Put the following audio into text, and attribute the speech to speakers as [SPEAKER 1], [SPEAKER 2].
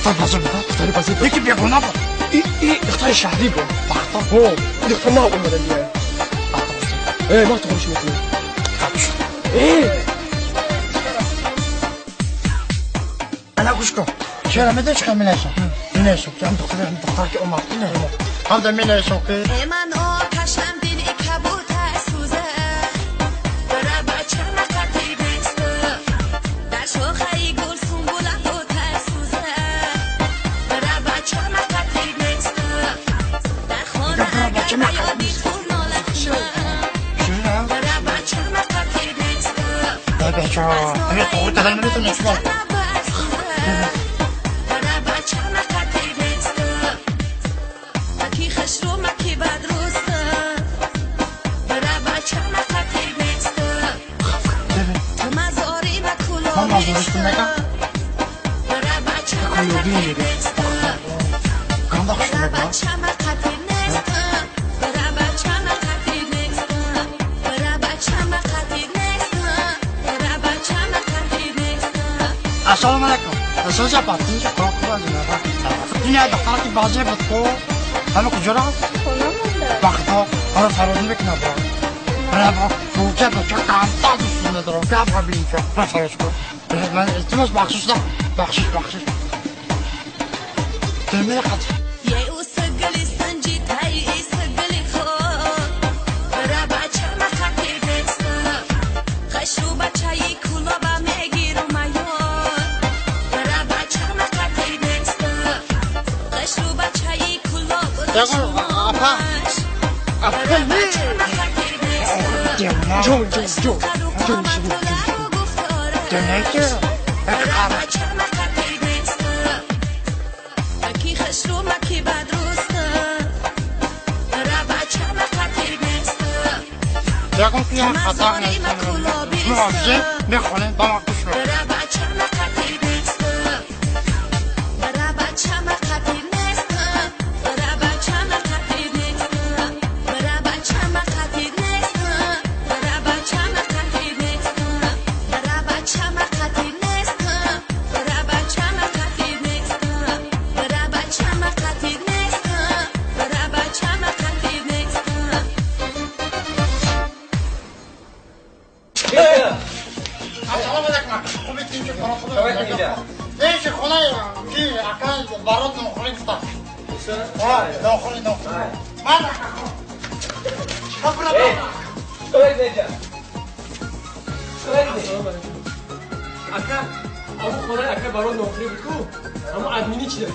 [SPEAKER 1] Духтар базар буд, духтари базар буд. Яке бегона буд. И духтари шаҳрӣ буд. Бахта. Ҳо, духтар нав омада бия. Э, ма тухриш мекунем. Э! Ана гӯш кун. Чера медонӣ чӣ менависам? Менависам ки ҳам духтар ки омад, ҳам да менависам ки
[SPEAKER 2] ман оташам дили кабутар сӯза, бара бачама қатӣ нест, дар шохаи гул сунбула бутар сӯза, бара бачама қатӣ нест, дар хона агар ба ёди ту нола кунам, бара бачама қатӣ нест.
[SPEAKER 1] Бача, ҳамин тоғри тадан наметавонем шумо. Ассалому алайкум. Соза батинҷа қоқбазина. Дунё духтар ки базар буд ко. Ҳама куҷо рафт?
[SPEAKER 3] Хона монда.
[SPEAKER 1] Вақтҳо ҳара сарозӣ мекунад бо. Бара буча буча камта дӯст надорам. Гап бинча. Фарос кун. Ман илтимос бахшиш да. Бахшиш бахшиш. Демек қат. Апа. Апа не. Ҷон ҷон ҷон. Ҷон ҷон. Демек. Ягон ки хато муоҷизе мехонем ба ма гӯш
[SPEAKER 4] Ака, аму хонаи ака барот нохӯрӣ буд ку? Аму админи чӣ дад?